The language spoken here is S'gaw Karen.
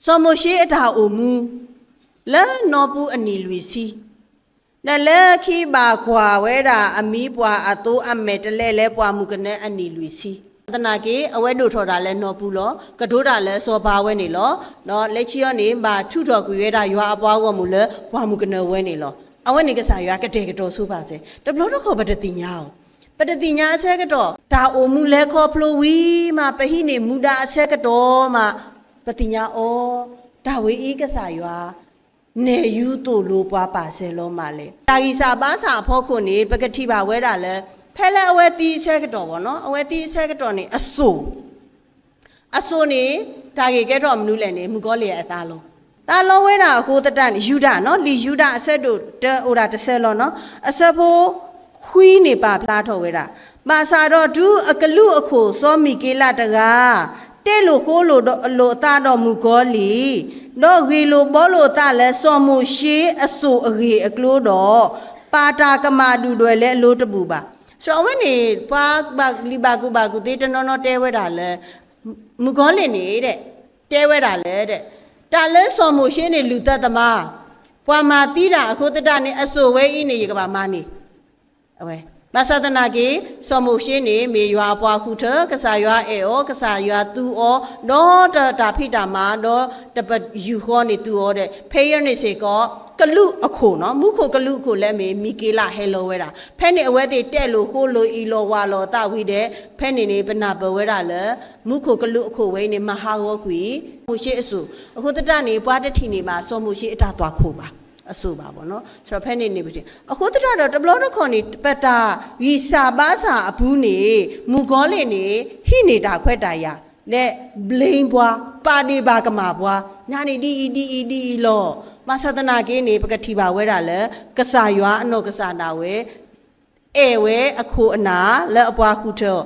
စီၤမိၤၡ့အတၢ်အိၣ်မူ လၢနီၢ်ပူၤအနံၣ်လွံၢ်ဆံ, ဒီးလၢခံဘၣ်ကွၢ်ဝဲဒၣ် အမံၤပှၢ်အသိအမဲာ်တလဲလဲပှၢ်မုၢ်ကနၢအနံၣ်လွံၢ်ဆံ, သနာ်က့ အဝဲဒိၣ်ထီၣ်ဒၣ်လၢနီၢ်ပူၤလီၤ. ကတိၤတၢ်လၢစီၤပၤဝဲန့ၣ်လီၤ. ဒီးလၢခံအံၤန့ၣ် ဘၣ်ထုးထီၣ်ကွံာ်ဝဲဒၣ်ယွၤအပှၤဂီၢ်မုၢ်လၢပှၢ်မုၢ်ကနၢဝဲန့ၣ်လီၤ. အဝဲန့ၣ်ကစၢ်ယွၤကတဲာ်ကတီၤဆိပာ်စဲၤ, တဘျီတခီၣ်ပတသ့ၣ်ညါအီၤ, ပတသ့ၣ်ညါအဆၢကတီၢ် တၢ်အိၣ်မူလဲၤခီဖျိဝံၤမး ပဟံးန့ၢ်မူဒါအဆၢကတီၢ်မး ပသ့ၣ်ညါအီၤ, တၢ်ဝဲအံၤကစၢ်ယွၤ နဲၣ်ယူသိၣ်လိပှၤပာ်စဲၤလီၤမးလဲၣ်. တၢ်ဂံၢ်စၢ်ဘါစၢ်အဖီခိၣ်န့ၣ် ပကထံၣ်ဘၣ်ဝဲဒၣ်လၢ ဖဲလၢအဝဲသံအဆၢကတီၢ်ဘၣ်နီၤ, အဝဲသံအဆၢကတီၢ်န့ၣ် အစိၣ် အစိၣ်န့ၣ် တၢ်ဂ့ၢ်ကဲထီၣ်မနုၤလဲၣ်န့ၣ် မုၣ်ကီၤလံၢ်အသးလီၤ. သးလီဝဲဒၣ်အဃိသတးန့ၣ် ယူဒၤနီၤ, လံာ်ယူဒၤအဆၢဒိၣ်တၢ အိၣ်ဒၣ်တဆၢလီၤနီၤ, အဆၢဖိခွံန့ၣ်ပာ်ဖျါထီၣ်ဝဲဒၣ်, ဘၣ်ဆၣ်ဒီးတုၤအကလုာ်အခိၣ်စီၤမံၤက့လးတဂၤ တဲလိာ်ဃိလိာ်အသးဒီးမုၣ်ကီၤလံၢ်, ဒီးဂ့ၢ်လိာ်ဘှီလိာ်အသးလၢစီၤမိၤၡ့အစိၣ်အဂ့ၢ်အကျိၤဒီး ပာ်တၢ်ကမၣ်ဒုၣ်ဒွဲၣ်လၢအလိၤတဘူၣ်ဘၣ်. ဆိုတော့ အဝဲန့ၣ် ပှၤဘၣ်လံၣ်ဘၣ်ကူၣ်ဘၣ်ကူၣ်သ့တနီၤနီၤတဲဝဲဒၣ်လၢ မုၣ်ကီၤလံၢ်န့ၣ် တဲဝဲဒၣ်လၢ တၢ်လၢစီၤမိၤၡ့န့ၣ်လုၢ်သၢသမါ, ပှၤမၤသံတၢ်အဃိသတးန့ၣ် အစိၣ်ဝဲအံၤန့ၣ် ယကဘၣ်မၤန့ၢ် ဘၣ်ဆၣ်သနာ်က့ စီၤမိၤၡ့န့ၣ် မ့ၢ်ယွၤအပှၤဃုထၢ, ကစၢ်ယွၤအဲၣ်အီၤ, ကစၢ်ယွၤသူအီၤ, ဒီးတၢ်ဖံးတၢ်မၤ, ဒီးတပယူာ်ဃီန့ၣ်သူအီၤဒီး ဖဲအံၤန့ၣ်စ့ၢ်ကီး ကလုာ်အခိၣ်နီၤ, မူခိၣ်ကလုာ်အခိၣ်လၢအမ့ၢ်မံၤက့လးဟဲလီၤဝဲဒၣ်, ဖဲန့ၣ်အဝဲသ့ၣ်တဲလိာ်ဃိလိာ်အံၤလီၤဝးလီၤအသးဝံၤဒီး ဖဲန့ၣ်န့ၣ် ပနၢ်ပၢၢ်ဝဲဒၣ်လၢ မူခိၣ်ကလုာ်အခိၣ်ဝဲအံၤန့ၣ် မၤဟးဂီၤကွံာ် မိၤၡ့အစိၣ်, အဃိသတးန့ၣ် ပှၤတထံၣ်န့ၢ်ဘၣ် စီၤမိၤၡ့အတၢ်သွၣ်ခိၣ်ဘၣ်, အစိၣ်ဘၣ်ဘၣ်နီၤ. ဖဲန့ၣ်န့ၣ် အဃိသတးဒီး တဘျီတခီၣ်န့ၣ် ပတၢ်ဂံၢ်စၢ်ဘါစၢ်အပူၤန့ၣ် မုၣ်ကီၤလံၢ်န့ၣ် ဟံးန့ၢ်တၢ်ခွဲးတၢ်ယာ် ဒီး blame ပှၤ, ပာ်ဒ့ၣ်ပာ်ကမၣ်ပှၤ, နၤန့ၣ်ဒ်အံၤဒ်အံၤဒ်အံၤလီၤ. ဘၣ်ဆၣ်သနာ်က့န့ၣ် ပကထံၣ်ဘၣ်ဝဲဒၣ်လၢ ကစၢ်ယွၤအနီၢ်ကစၢ်ဒၣ်ဝဲ အဲၣ်ဝဲအခိၣ်အနၢ်လၢအပှၤဃုထၢအီၤ,